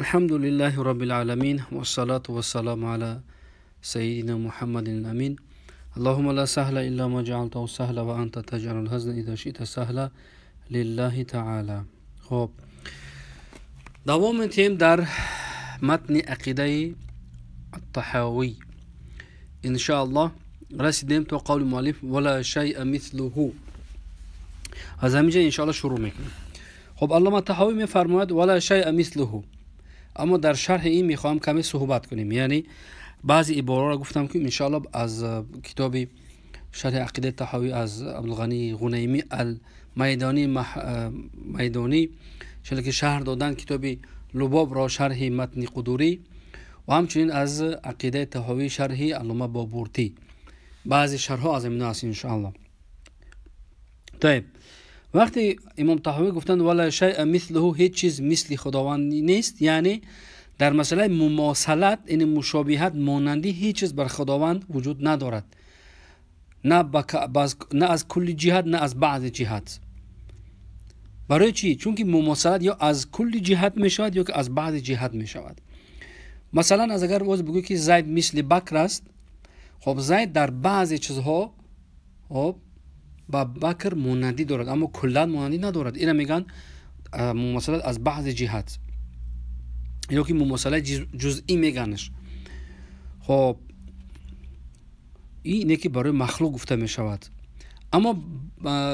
الحمد لله رب العالمين والصلاة والسلام على سيدنا محمد الأمين. اللهم لا سهل إلا ما جعلته سهلا وأنت تجعل الحزن إذا شئت سهلا لله تعالى. خب دوام تیم در متن عقیده الطحاوی إن شاء الله رسیدیم تا قول مؤلف ولا شیء مثله. از همینجا ان شاء الله شروع میکنیم. خب علامه طحاوی میفرماید ولا شیء مثله، اما در شرح این میخوام کمی صحبت کنیم. یعنی بعضی عبارات را گفتم که ان شاء الله از کتاب شرح عقیده طحاوی از عبدالغنی غنیمی المیدانی میدانی که شرح دادن کتاب لباب را شرح متن قدوری و همچنین از عقیده طحاوی شرح علامه بابورتی، بعضی شرح ها از اینا است ان شاء الله. طيب وقتی امام طحاوی گفتند ولا شیء مثله، هیچ چیز مثل خداوند نیست، یعنی در مسئله مماثلت یعنی مشابهت مانندی هیچ چیز بر خداوند وجود ندارد، نه از کل جهت نه از بعض جهت. برای چی؟ چون که مماثلت یا از کل جهت می شود یا که از بعض جهت می شود. مثلا از اگر باز بگویی که زید مثل بکر است، خب زید در بعضی چیزها خب با بکر مانندی دارد اما کلا مانندی ندارد. اینا میگن مماثلت از بعض جهت یا که مماثلت جزئی میگنش. خب اینه که برای مخلوق گفته میشود، اما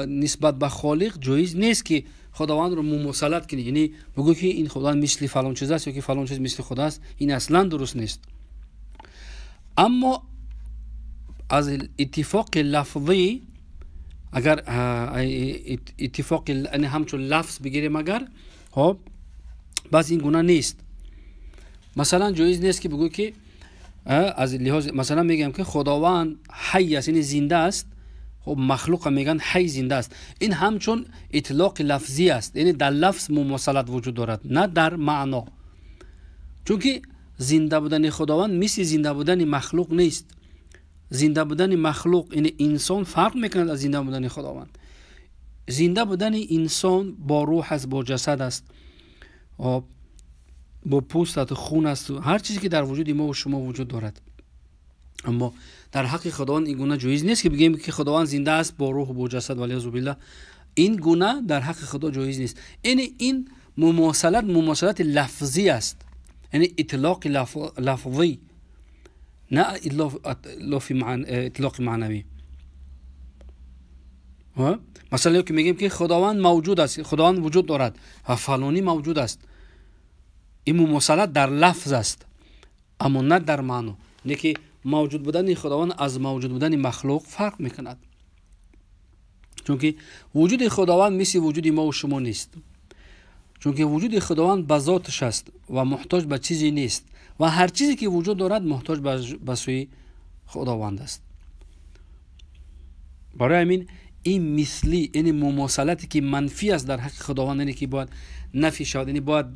نسبت به خالق جایز نیست که خداوند رو مماثلت کنی، یعنی بگو که این خداوند مثل فلان چیز است یا که فلان چیز مثل خدا است، این اصلا درست نیست. اما از اتفاق لفظی اگر اتفاق یعنی همچون لفظ بگیریم اگر، خب باز این گونه نیست. مثلا جایز نیست که بگو که از لحاظ مثلا میگم که خداوند حی است یعنی زنده است، خب مخلوق میگن حی زنده است، این همچون اطلاق لفظی است، یعنی در لفظ مماثلت وجود دارد نه در معنا، چون که زنده بودن خداوند مثل زنده بودن مخلوق نیست. زنده بودن مخلوق یعنی انسان فرق میکند از زنده بودن خداوند. زنده بودن انسان با روح است، با جسد است، با پوست است، خون است، هر چیزی که در وجود ما و شما وجود دارد. اما در حق خداوند این گونه جایز نیست که بگیم که خداوند زنده است با روح و با جسد والعیاذ بالله، این گونه در حق خدا جایز نیست. یعنی این مماثلت مماثلت لفظی است، یعنی اطلاق لفظی نه اطلاق معنوی. مثلا که میگیم که خداوند موجود است، خداوند وجود دارد و فلانی موجود است، این مماثلت در لفظ است اما نه در معنا. نه که موجود بودن خداوند از موجود بودن مخلوق فرق میکند، چون که وجود خداوند مثل وجود ما و شما نیست، چون که وجود خداوند به ذاتش است و محتاج به چیزی نیست و هر چیزی که وجود دارد محتاج به سوی خداوند است. برای همین این مثلی یعنی مماثلتی که منفی است در حق خداوند، یعنی که باید نفی شود، یعنی باید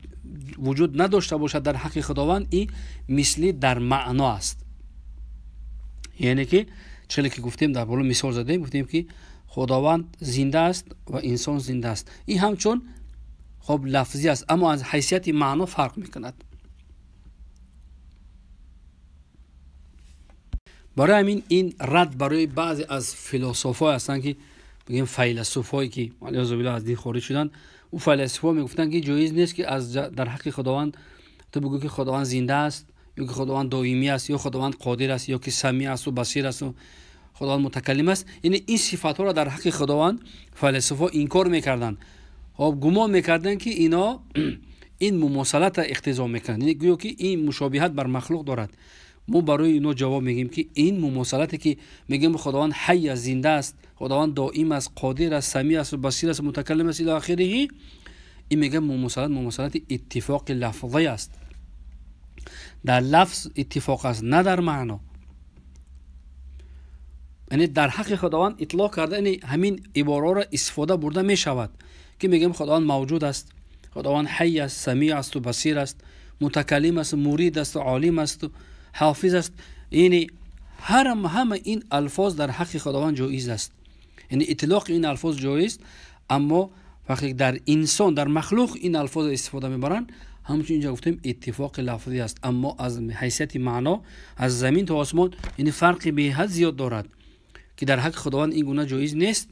وجود نداشته باشد در حق خداوند، این مثلی در معنا است. یعنی که چلی که گفتیم در بالا مثال زدیم، گفتیم که خداوند زنده است و انسان زنده است، این همچون خب لفظی است اما از حیثیت معنا فرق میکند. برای همین این رد برای بعضی از فیلسوفای هستند که بگیم فیلسوفایی که والعیاذ بالله از دین خارج شدن، او فیلسوفا میگفتن که جایز نیست که از در حق خداوند تو بگو که خداوند زنده است یا که خداوند دائمی است یا خداوند قادر است یا که سمیع است و بصیر است و خداوند متکلم است. یعنی این صفات ها را در حق خداوند فیلسوفا انکار میکردند. خب گمان میکردن که اینا این مماثلت اقتضا میکنند، یعنی گویا که این مشابهت بر مخلوق دارد. ما برای اینا جواب میگیم که این مماثلتی که میگیم خداوند حی است، زنده است، خداوند دائم است، قادر است، سمیع است، بصیر است، متکلم است الی آخره، این میگه مماثلت مماثلت اتفاق لفظی است، در لفظ اتفاق است نه در معنا. یعنی در حق خداوند اطلاق کرده، یعنی همین عباره را استفاده برده میشود که میگیم خداوند موجود است، خداوند حی است، سمیع است و بصیر است، متکلم است، مرید است، عالم است، حافظ است. یعنی هر همه این الفاظ در حق خداوند جایز است، یعنی اطلاق این الفاظ جایز، اما وقتی در انسان در مخلوق این الفاظ استفاده میبرند ҳамчун инҷа гуфтем иттифоқи лафзӣ аст, аммо аз ҳайсияти маъно аз замин то осмон ин фарқи беҳад зиёд дорад ки дар ҳаққи худованд ин гуна ҷоиз нест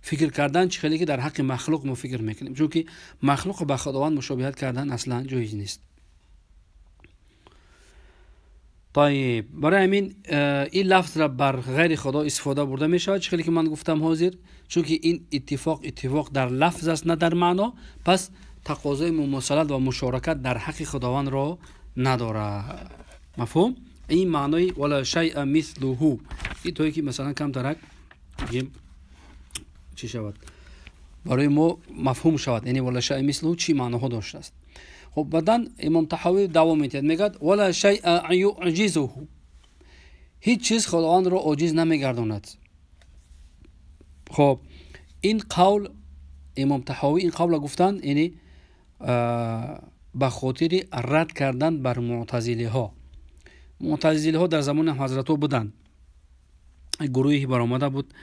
фикр кардан, чӣ хеле ки дар ҳаққи махлуқ мо фикр мекунем, чунки махлуқ ба худованд мушобиҳат кардан аслан ҷоиз нест. طيب برای همین این لفظ را بر غیر خدا استفاده برده می شود، چه که من گفتم حاضر، چون که این اتفاق در لفظ است نه در معنا، پس تقاضای مماثلت و مشارکت در حق خداوند را ندارد. مفهوم؟ این معنای ولا شیء مثله این تویی که مثلا کم ترک بگیم چی شود برای ما مفهوم شود، یعنی ولا شیء مثله چی معناها داشته است. خب بعدن امام طحاوی دوام می‌دهد، میگد ولا شیء یعجزه، هیچ چیز خداوند را عاجز نمیگرداند. خب این قول امام طحاوی این قول را گفتن یعنی به خاطر رد کردن بر معتزله ها. معتزله ها در زمان حضرت ها بودند، گروهی برآمده بود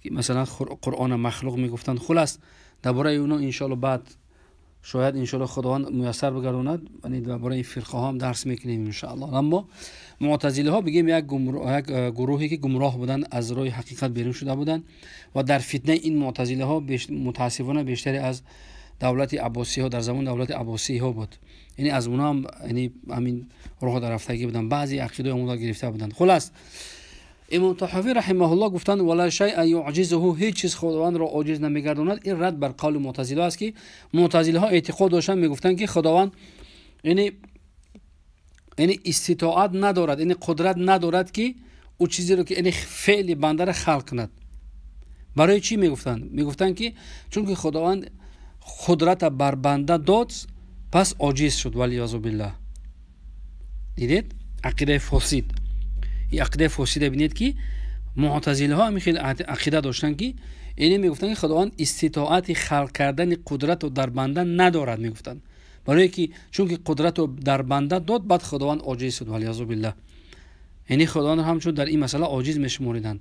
که مثلا قرآن مخلوق میگفتند. خلاص درباره اونا ان شاء الله بعد شاید انشالله خداوند میسر بگرداند، یعنی درباره این فرقه ها هم درس میکنیم انشاءالله. اما معتزله ها بگیم یک گروهی که گمراه بودند، از راه حقیقت بیرون شده بودند و در فتنه این معتزله ها متاسفانه بیشتری از دولت عباسی ها در زمان دولت عباسی ها بود، یعنی از اونها هم یعنی همین راه در رفتگی بودند، بعضی عقیده اونها گرفته بودند. خلاص امام طحاوی رحمه الله گفتند ولا شیء یعجزه، هیچ چیز خداوند را عاجز نمیگرداند. این رد بر قول معتزله است که معتزله ها اعتقاد داشتند، میگفتند که خداوند یعنی استطاعت ندارد، یعنی قدرت ندارد که او چیزی رو که یعنی فعل بنده را خلق کند. برای چی میگفتند؟ میگفتند که چون که خداوند قدرت بر بنده داد پس عاجز شد، ولیعاذ بالله. دیدید عقیده فاسد، این عقیده فاسد ببینید که معتزله ها همین خیلی عقیده داشتن که یعنی میگفتن که خداوند استطاعت خلق کردن قدرت رو در بنده ندارد، میگفتن برای که چون که قدرت رو در بنده داد بعد خداوند عاجز شد، ولیعاذ بالله. یعنی خداوند همچون در این مسئله عاجز میشموریدن.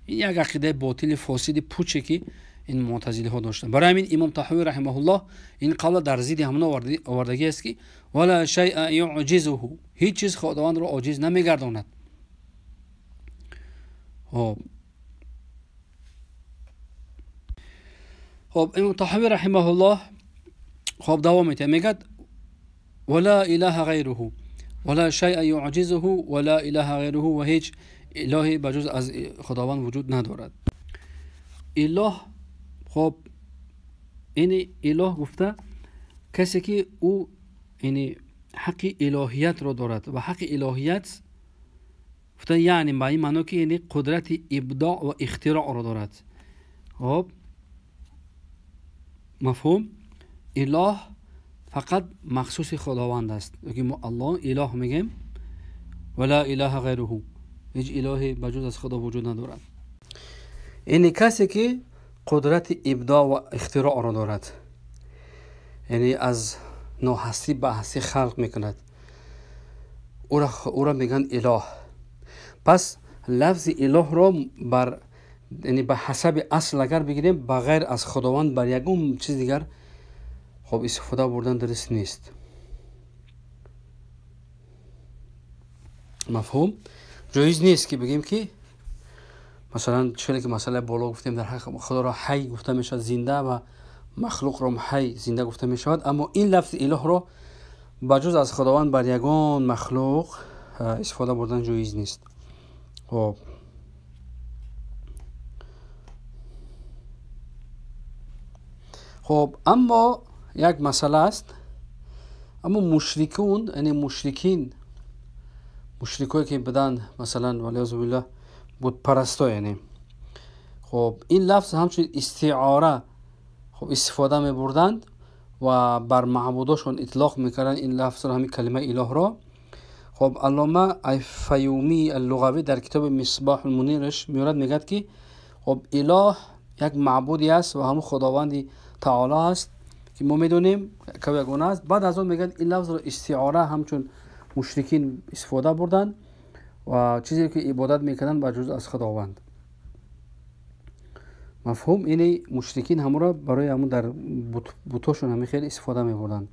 این یک عقیده باطل فاسد پوچه که این معتزله ها داشتن. برای همین امام طحاوی رحمه الله این قول در ضد همون آوردگی است که ولا شیء یعجزه، هیچ چیز خداوند را عاجز نمیگرداند. خب امام طحاوی رحمه الله خب دوام میده، میگه ولا اله غیره ولا شیء یعجزه ولا اله غیره، و هیچ الهی بجز از خداوند وجود ندارد. اله خب یعنی اله گفته کسی که او یعنی حق الهیت را دارد و حق الهیت گفته یعنی با این معنی که یعنی قدرت ابداع و اختراع را دارد. خب مفهوم؟ اله فقط مخصوص خداوند است، که ما الله اله میگیم ولا اله غیره، هیچ الهی بجز از خدا وجود ندارد. یعنی کسی که قدرت ابداع و اختراع را دارد، یعنی از ناهستی به هستی خلق میکند، او را میگن اله. پس لفظ اله را بر یعنی به حسب اصل اگر بگیریم بغیر از خداوند بر یکم چیز دیگر خب استفاده بردن درست نیست. مفهوم؟ جایز نیست که بگیم که مثلا چیزی که مسئله بالا گفتیم در حق خدا را حی گفته میشود زنده و مخلوق را حی زنده گفته میشود، اما این لفظ اله را بجز از خداوند بر یگان مخلوق استفاده بردن جایز نیست. خب اما یک مسئله است، اما مشرکون یعنی مشرکین، مشرکایی که بدن مثلا ولیعاذ بالله بت پرستا، یعنی خب این لفظ همچون استعاره خب استفاده می بردند و بر معبوداشون اطلاق میکردن این لفظ را، همین کلمه اله را. خب علامه فیومی اللغوی در کتاب مصباح المنیرش میورد، میگد که خب اله یک معبودی است و همون خداوندی تعالی است که ما میدونیم که یگانه است. بعد از اون میگن این لفظ را استعاره همچون مشرکین استفاده بردن و چیزی که عبادت میکردن بجز از خداوند. مفهوم؟ اینه مشرکین همون را برای همون در بتاشون همین خیلی استفاده میبردن.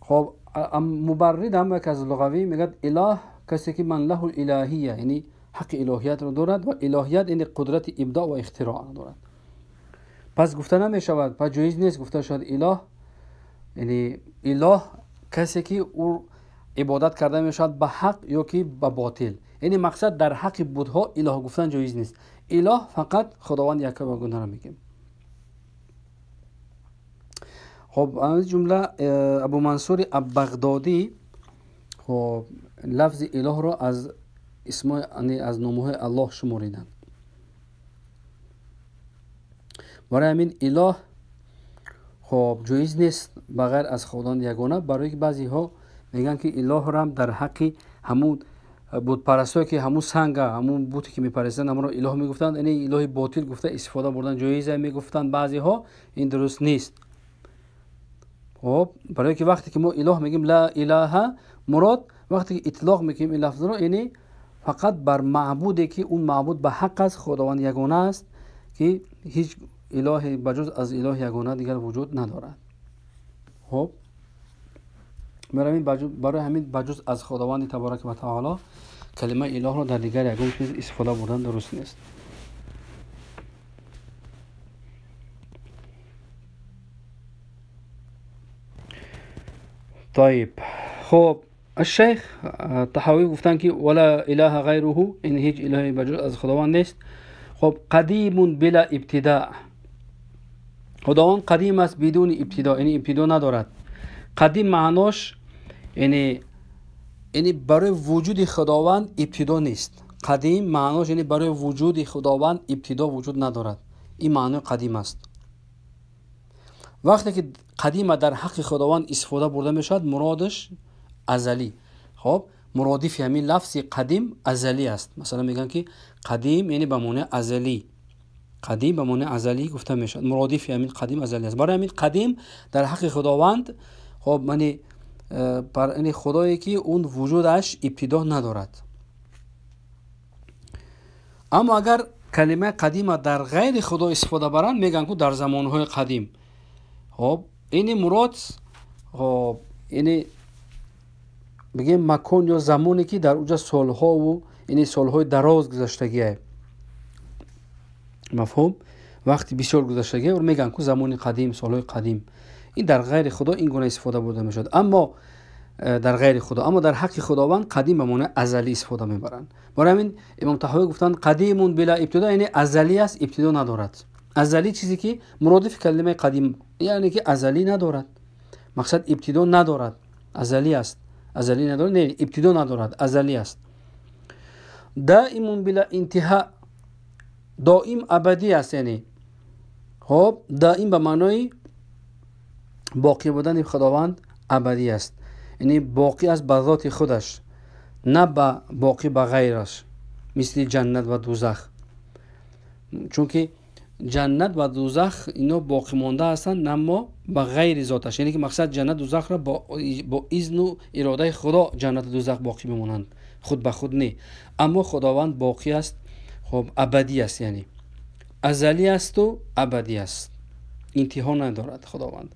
خب مبرد هم یک از لغوی میگه اله کسی که من له الالهیه، یعنی حق الهیت رو دارد و الهیت یعنی قدرت ابداع و اختراع رو دارد. پس گفته نمیشود، پس جایز نیست گفته شود اله، یعنی اله کسی که او عبادت کرده میشود به حق یا که به باطل، یعنی مقصد در حق بت‌ها اله گفتن جایز نیست. اله فقط خداوند یک و گونه را میگیم. خب از جمله ابو منصور بغدادی خب لفظ اله را از اسم، یعنی از نام‌های الله شماریدند. برای همین اله خب جایز نیست بغیر از خداوند یگانه، برای که بعضی ها میگن که اله را هم در حق همون بت پرستایی که همون سنگ، همون بتی که میپرستند همون را اله میگفتند، یعنی اله باطل گفته استفاده بردن جایزه میگفتند بعضی ها، این درست نیست. خب برای که وقتی که ما اله میگیم لا اله، مراد وقتی که اطلاق میکنیم این لفظ را، یعنی فقط بر معبودی که اون معبود به حق است، خداوند یگانه است که هیچ اله بجز از اله یگانه دیگر وجود ندارد. خب برای همین بجز از خداوند تبارک و تعالی کلمه اله را در دیگر یگان چیز استفاده بردن درست نیست. طيب خب الشیخ طحاوی گفتن که ولا اله غیره، این هیچ الهی بجز از خداوند نیست. خب قدیم بلا ابتداء، خداوند قدیم است بدون ابتدا، یعنی ابتدا ندارد. قدیم معناش یعنی برای وجود خداوند ابتدا نیست. قدیم معناش یعنی برای وجود خداوند ابتدا وجود ندارد، این معنی قدیم است. وقتی که قدیم در حق خداوند استفاده برده میشود مرادش ازلی. خب مرادف همین لفظ قدیم ازلی است. مثلا میگن که قدیم یعنی به معنی ازلی، قدیم به معنی ازلی گفته میشود، مرادف همین قدیم ازلی است. برای همین قدیم در حق خداوند خب معنی یعنی خدایی که اون وجودش ابتدا ندارد. اما اگر کلمه قدیم در غیر خدا استفاده برند میگن که در زمانهای قدیم. خب اینی مراد خب اینی بگیم مکان یا زمانی که در اونجا سالها و یعنی سالهای دراز گذشتگیه، مفهوم وقتی بسیار گذشتگیه و میگن که زمان قدیم، سالهای قدیم. این در غیر خدا این گونه استفاده برده میشد، اما در غیر خدا. اما در حق خداوند قدیم به معنی ازلی استفاده میبرند. برای همین امام طحاوی گفتند قدیم بلا ابتدا، یعنی ازلی است، ابتدا ندارد. ازلی چیزی که مرادف کلمه قدیم یعنی که ازلی ندارد، مقصد ابتدا ندارد، ازلی است. ازلی ندارد نه، ابتدا ندارد، ازلی است. دائم بلا انتها، دائم ابدی است، یعنی خب دائم به معنای باقی بودن خداوند ابدی است، یعنی باقی است به ذات خودش، نه به باقی به غیرش، مثل جنت و دوزخ. چون که جنت و دوزخ اینا باقی مانده هستند اما به غیر ذاتش، یعنی که مقصد جنت دوزخ را با اذن و اراده خدا جنت و دوزخ باقی میمانند، خود به خود نه. اما خداوند باقی است، خب ابدی است، یعنی ازلی است و ابدی است، انتها ندارد خداوند.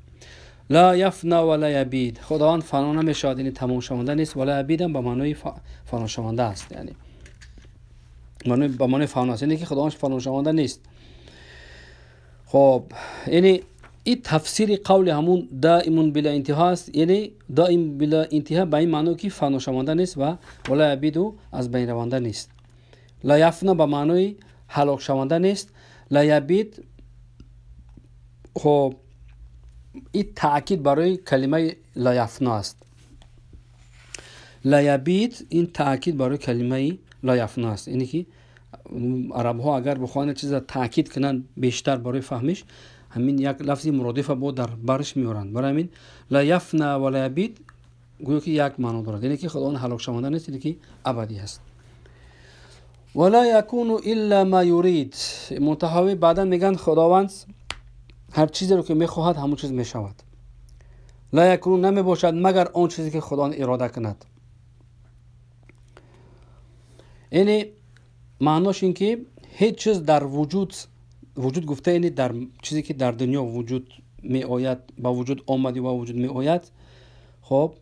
لا یفنا ولا یبید، خداوند فنا نمیشود، یعنی تمام شونده نیست. ولا یبید هم به معنای فنا شونده است، یعنی به معنای فنا است، یعنی که خداوند فنا شونده نیست. خب یعنی این تفسیر قول همون دائم بلا انتها است، یعنی دائم بلا انتها به این معنی که فنا شونده نیست و ولا یبید از بین رونده نیست. لا یفنا به معنای هلاک شونده نیست. لا یبید خب این تأکید برای کلمه لا یفنا است. لا یبید این تأکید برای کلمه لا یفنا است، یعنی که عرب ها اگر بخواهند چیز را تأکید کنند بیشتر برای فهمش، همین یک لفظ مرادف با در برش میارند. برای همین لا یفنا و لا یبید گویا که یک معنا دارد، یعنی که خداوند هلاک شونده نیست، یعنی که ابدی است. ولا یکون الا ما یرید، متحوی بعدا میگن خداوند هر چیزی رو که میخواهد همون چیز میشود. لا یکون نمیباشد مگر آن چیزی که خداوند اراده کند. یعنی معناش این که هیچ چیز در وجود، وجود گفته یعنی در چیزی که در دنیا وجود می آید، با وجود آمدی و وجود می آید، Хоб,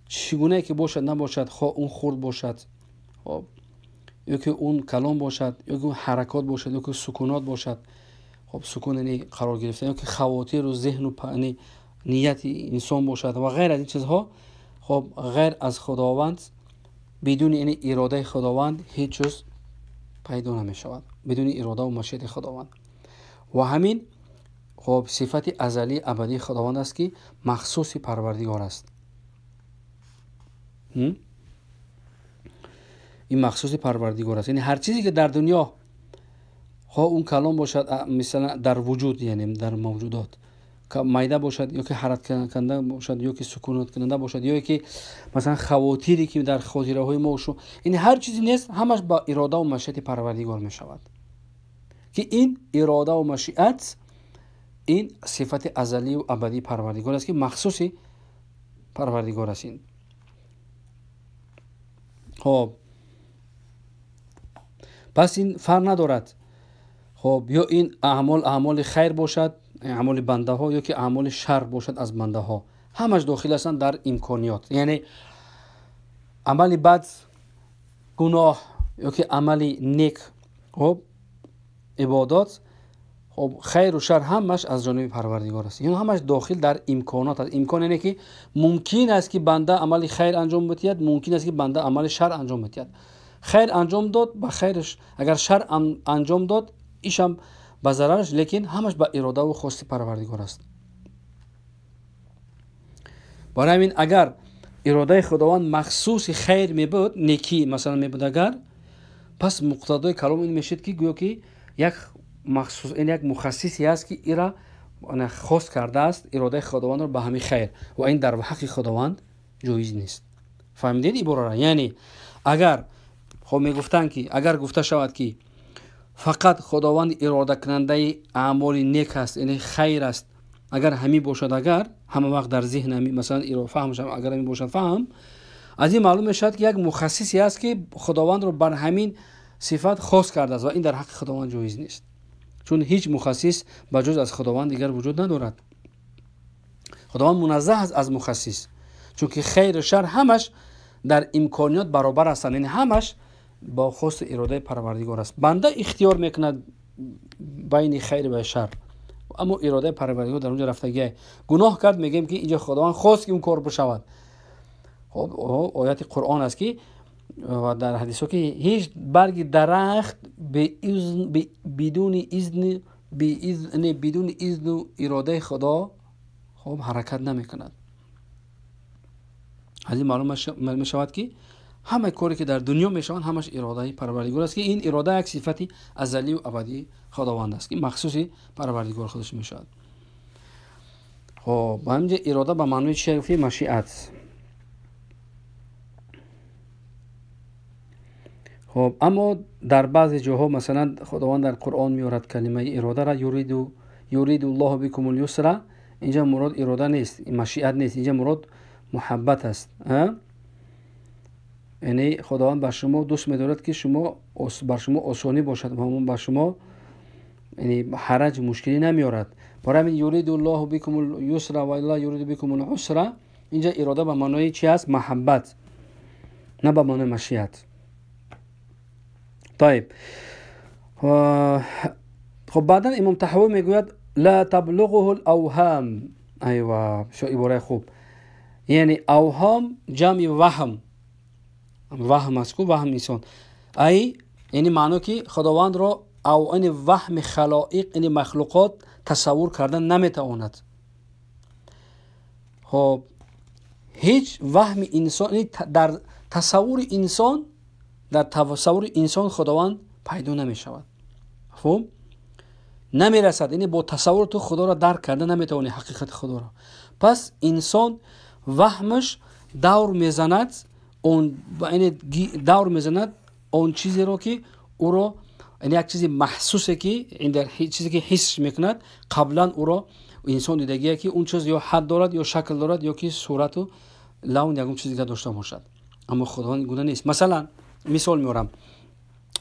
чӣ гунае ки бошад набошад, хо он хурд бошад, хоб, ё ки он калом бошад, ё ки он ҳаракот бошад, ё ки сукунот бошад. Хоб, сукун яъне қарор гирифтан, ё ки хавотиру зеҳну нияти инсон бошад ва ғайр аз ин чизҳо. Хоб, ғайр аз Худованд, бидуни яъне иродаи Худованд ҳеҷ чиз пайдо намешавад, бидуни иродаву машиати Худованд. Ва ҳамин хоб сифати азалии абадии Худованд аст, ки махсуси Парвардигор аст. Ин махсуси Парвардигор аст. Яъне ҳар чизе ки дар дунё, хо он калом бошад, мисалан дар вуҷуд, яъне дар мавҷудот майда бошад, ё ки ҳаракаткунанда бошад, ё ки сукунаткунанда бошад, ё ки масалан хавотире ки дар хотираҳои мо шу, яъне ҳар чизе нест, ҳамаш ба иродаву машиати Парвардигор мешавад, ки ин иродаву машиат ин сифати азалию абадии Парвардигор аст, ки махсуси Парвардигор аст ин. Хоб, пас ин фарқ надорад. Хоб, ё ин аъмол аъмоли хайр бошад, аъмоли бандаҳо, ё ки аъмоли шар бошад аз бандаҳо, ҳамаш дохил ҳастанд дар имкониёт. Яъне амали бад, гуноҳ, ё ки амали нек, хоб, ибодат, хоб, хайру шар ҳамаш аз ҷониби Парвардигор аст. Ин ҳамаш дохил дар имконот аст. Имкон яъне ки мумкин аст, ки банда амали хайр анҷом бидиҳад, мумкин аст, ки банда амали шар анҷом бидиҳад. Хайр анҷом дод, ба хайраш, агар шар анҷом дод, ишам ба зарараш, лекин ҳамаш ба иродаву хости Парвардигор аст. Барои ҳамин агар иродаи Худованд махсуси хайр мебуд, некӣ масалан мебуд, агар пас муқтадои калом ин мешид, ки гӯё ки як махсус, як мухассисе ҳаст, ки ира хос кардааст иродаи Худовандро ба ҳамин хайр, ва ин дар ҳаққи Худованд ҷоиз нест. Фаҳмидед иборара? Яъне агар хоб мегуфтанд, ки агар гуфта шавад, ки фақат Худованд иродакунандаи аъмоли нек аст, яъне хайр аст, агар ҳамин бошад, агар ҳама вақт дар зеҳн ҳамин масалан фаҳм, агар ҳамин бошад фаҳм, аз ин маълум мешавад, ки як мухассисе ҳаст, ки Худовандро бар ҳамин сифат хос кардааст, ва ин дар ҳаққи Худованд ҷоиз нест, чун ҳеҷ мухассис ба ҷуз аз Худованд дигар вуҷуд надорад. Худованд муназзаҳ аст аз мухассис, чунки хайру шар ҳамаш дар имкониёт баробар ҳастанд, яъне ҳамаш бо хости иродаи Парвардигор аст. Банда ихтиёр мекунад байни хайр ва шар, аммо иродаи Парвардигор дар онҷо рафтагиа. Гуноҳ кард, мегӯем, ки инҷо Худованд хост, ки он кор бишавад. Хоб, ояти Қуръон аст, ки ва дар ҳадисҳо, ки ҳеҷ барги дарахт бидуни изни бидуни изну иродаи Худо хоб ҳаракат намекунад. Аз ин маълум мешавад, ки ҳамаи коре ки дар дунё мешаванд, ҳамаш иродаи Парвардигор аст, ки ин ирода як сифати азалию абадии Худованд аст, ки махсуси Парвардигор худаш мешавад. Хоб, ба ҳаминҷа ирода ба маънои чи гуфти? Машиат. Хоб, аммо дар баъзе ҷоҳо, масалан, Худованд дар Қуръон меорад калимаи иродаро, юриду ллоҳу бикум люсра, инҷа мурод ирода нест, машиат нест, инҷа мурод муҳаббат аст. Яъне Худованд ба шумо дӯст медорад, ки шумо бар шумо осонӣ бошад ва ба шумо яъне ҳараҷ мушкилӣ намеорад. Барои ҳамин юриду ллоҳу бикум юсра ва ла юриду бикум лусра, инҷа ирода ба маънои чи аст? Маҳаббат, на ба маънои машиат. Тайиб, хоб, баъдан Имом Таҳавӣ мегӯяд: ла таблуғуҳу лавҳам. Айва, бисёр ибораи хуб. Яъне авҳом ҷамъи ваҳм, ваҳм аст ку, ваҳм инсон ай, яъне маъно ки Худовандро яъне ваҳми халоиқ, яъне махлуқот тасаввур кардан наметавонад. Хоб, ҳеҷ ваҳми инсон дар тасаввури инсон, дар тасаввури инсон Худованд пайдо намешавад, мафҳум намерасад. Яъне бо тасаввур ту Худоро дарк карда наметавонӣ, ҳақиқати Худоро. Пас инсон ваҳмаш давр мезанад он, яъне давр мезанад он чизеро, ки ӯро, яъне як чизи маҳсусе, ки чизе ки ҳис мекунад, қаблан ӯро инсон дидагие, ки он чиз ё ҳад дорад, ё шакл дорад, ё ки сурату лавн ягон чиз дигар дошта бошад. Аммо Худованд гуна нест. Масалан, мисол меорам.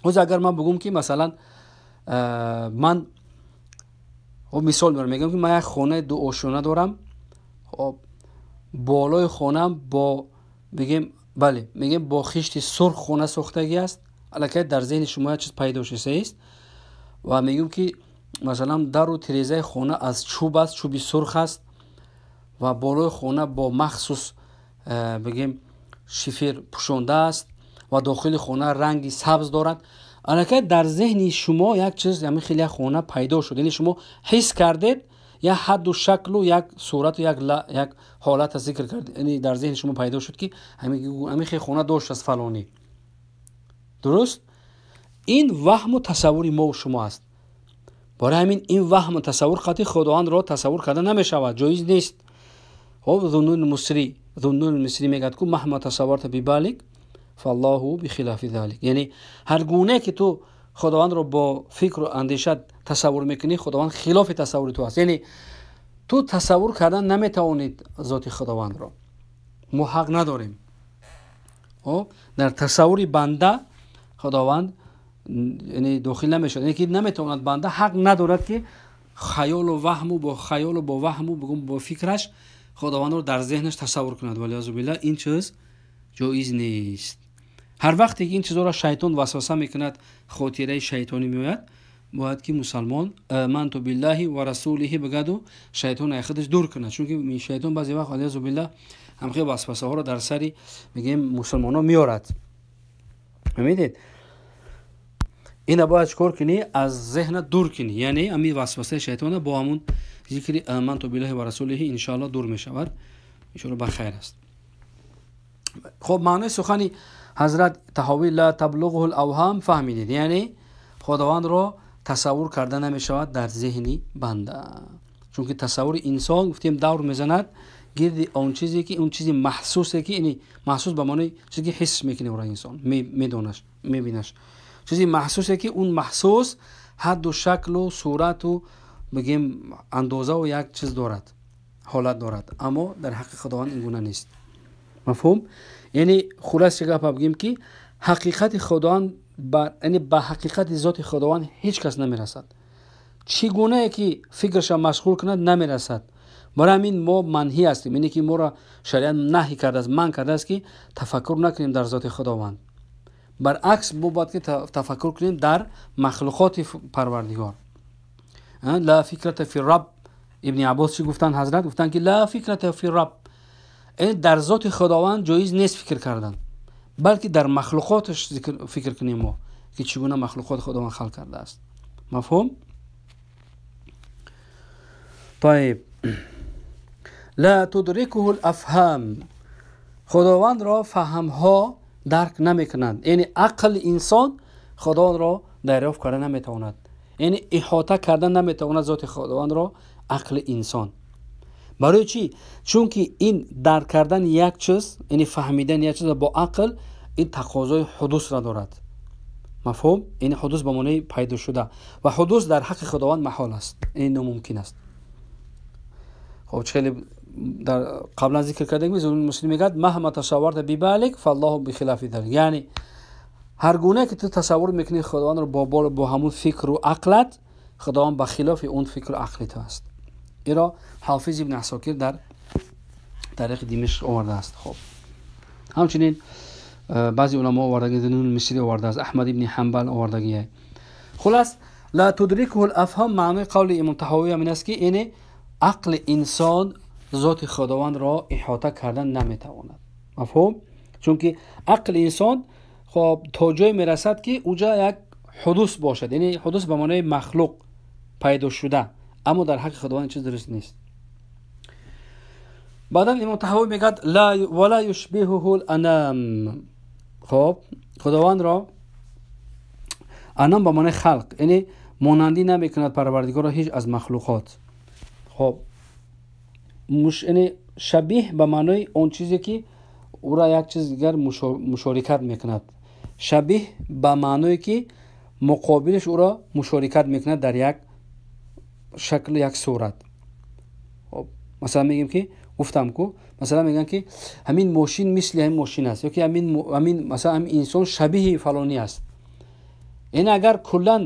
Ҳозир агар ман бигӯм, ки масалан ман мисол меорам, мегӯям, ки ман як хонаи дуошёна дорам. Хоб, Болои хона бо бигем, бале, мегем бо хишти сурх хона сохтагӣ аст. Аллакай дар зеҳни шумо як чиз пайдо шудааст ва мегӯем ки масалан дару тирезаи хона аз чӯб аст, чӯби сурх аст ва болои хона бо махсус бигем шифер пӯшонда аст ва дохили хона ранги сабз дорад. Аллакай дар зеҳни шумо як чиз, ҳамин хел як хона пайдо шуд. Яъне шумо ҳис кардед як ҳадду шаклу як сурату як ҳолата зикр кард, яъне дар зеҳни шумо пайдо шуд ки ҳамин хел хона дошт аз фалонӣ. Дуруст? Ин ваҳму тасаввури мо шумо аст. Барои ҳамин ин ваҳму тасаввур қатъи Худовандро тасаввур карда намешавад, ҷоиз нест. Хоб, Зуннун Мисрӣ мегӯяд ку маҳма тасавварта бибалик фаллоҳу бихилафи залик. Яъне ҳар гуна ки ту Худовандро бо фикру андеша тасаввур мекунӣ, Худованд хилофи тасаввури ту аст. Яъне ту тасаввур кардан наметавонед зоти Худовандро. Мо ҳақ надорем. Дар тасаввури банда Худованд яъне дохил намешавад. Яъне ки наметавонад, банда ҳақ надорад ки хаёлу ваҳму бо хаёлу бо ваҳму бигум бо фикраш Худовандро дар зеҳнаш тасаввур кунад. Валиязу биллаҳ, ин чиз ҷоиз нест. Ҳар вақте ки ин чизҳоро шайтон васваса мекунад, хотираи шайтонӣ меояд, бояд ки мусалмон аманту биллаҳи ва расулиҳи бигӯяду шайтон аз худаш дур кунад. Чунки шайтон баъзе вақт валиязу биллаҳ ҳамхел васвасаҳоро дар сари мегӯем мусалмонҳо меорад. Мебинед? Ина бояд чикор кунӣ? Аз зеҳна дур кунӣ. Яъне ҳамин васвасаи шайтона бо ҳамун зикри аманту биллаҳи ва расулиҳи иншоаллоҳ дур мешавад. Иншоаллоҳ ба хайр аст. Хоб, маънои сухани ҳазрат Таҳовӣ ла таблуғуҳу л-авҳам фаҳмидед. Яъне Худовандро тасаввур карда намешавад дар зеҳни банда. Чунки тасаввури инсон гуфтем давр мезанад гирди он чизе ки он чизи маҳсусе ки яъне маҳсус ба маънои чизе ки ҳис мекунад ӯро инсон, медонаш, мебинаш. Чизи маҳсусе ки он маҳсус ҳадду шаклу сурату бигем андозаву як чиз дорад, ҳолат дорад. Аммо дар ҳаққи Худованд ин гуна нест. Мафҳум? Яъне хулоса гапа бигем ки ҳақиқати Худованд яъне ба ҳақиқати зоти Худованд ҳеҷ кас намерасад. Чӣ гунае ки фикраша машғул кунад намерасад. Барои ҳамин мо манҳӣ ҳастем, яъне ки моро шариат наҳӣ кардааст, манъ кардааст ки тафаккур накунем дар зоти Худованд. Баръакс мо бояд ки тафаккур кунем дар махлуқоти Парвардигор. Ла фикрата фи рабб. Ибни Аббос чӣ гуфтанд ҳазрат? Гуфтанд ки ла фикрата фи рабб. Дар зоти Худованд ҷоиз нест фикр кардан, балки дар махлуқоташ фикр кунем мо ки чӣ гуна махлуқот Худованд халқ кардааст. Мафҳум? Тайиб. ла тудрикуҳу л-афҳам. Худовандро фаҳмҳо дарк намекунанд. Яъне ақли инсон Худовандро дарёфт карда наметавонад. Яъне иҳота карда наметавонад зоти Худовандро ақли инсон. Барои чӣ? Чунки ин дарк кардани як чиз, яъне фаҳмидани як чиз бо ақл, ин тақозои ҳудусро дорад. Мафҳум? Яъне ҳудус ба маънои пайдо шуда ва ҳудус дар ҳаққи Худованд маҳол аст, яъне номумкин аст. Хоб, хеле дар қаблан зикр кардем, Зунун Муслим мегӯяд маҳма тасавварта бибалик фаллоҳу бихилафи залик. Яъне ҳар гуна ки ту тасаввур мекунӣ Худовандро бо ҳамун фикру ақлат, Худованд ба хилофи он фикру ақли ту аст. Иро Ҳофиз ибн Асокир дар таърихи Димишқ овардааст. Хоб, ҳамчунин баъзе уламо овардагӣ, Зунун Мисрӣ овардааст, Аҳмад ибни Ҳанбал овардагӣ. Хулас ла тудрикуҳу л-афҳам маънои қавли Имом Таҳовӣ ҳамин аст ки яъне ақли инсон зоти Худовандро иҳота кардан наметавонад. Мафҳум? Чунки ақли инсон хоб то ҷое мерасад ки уҷа як ҳудус бошад, яъне ҳудус ба маънои махлуқ пайдо шуда, аммо дар ҳаққи Худованд чиз дуруст нест. Баъдан Имом Таҳавӣ мегӯяд вала юшбиҳуҳу л-анам. Хоб, Худовандро анам ба маънои халқ, яъне монандӣ намекунад Парвардигорро ҳеҷ аз махлуқот. Хоб, яъне шабиҳ ба маънои он чизе ки ӯро як чиз дигар мушорикат мекунад. Шабиҳ ба маъное ки муқобилаш ӯро мушорикат мекунад дар як шакл, як сурат. Хоб, масалан мегӯем ки гуфтам ку, масалан мегӯянд ки ҳамин мошин мисли ҳамин мошин аст, ё ки ҳамин масалан ҳамин инсон шабиҳи фалонӣ аст. Яъне агар куллан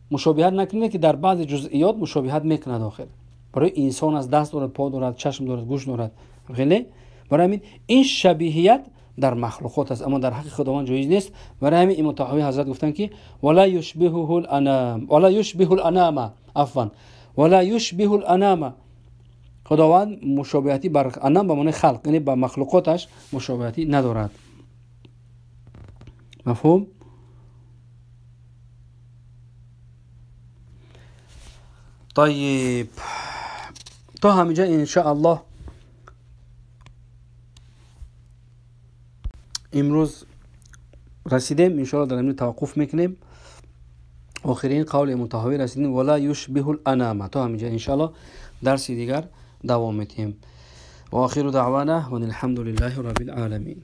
мушобиҳат накунед ки дар баъзе ҷузъиёт мушобиҳат мекунад охир. Барои инсон аст, даст дорад, по дорад, чашм дорад, гӯш дорад. Хеле Барои ҳамин ин шабиҳият дар махлуқот аст, аммо дар ҳаққи Худованд ҷоиз нест. Барои ҳамин Имом Таҳовӣ ҳазрат гуфтанд ки вала юшбиҳуҳул анам, вала юшбиҳул анама, афван, вала юшбиҳул анама. Худованд мушобиҳатӣ бар анам ба маънои халқ, яъне ба махлуқоташ мушобиҳатӣ надорад. Мафҳум? Тайиб, то ҳаминҷа иншааллоҳ имрӯз расидем. Иншоаллоҳ дар ҳамин таваққуф мекунем. Охирин қавли Имом Таҳовӣ расидем, вала юшбиҳул анама. То ҳаминҷа иншоаллоҳ дарси дигар давом метиҳем. Ва охиру даъвана ва алҳамдулиллаҳи раббил оламин.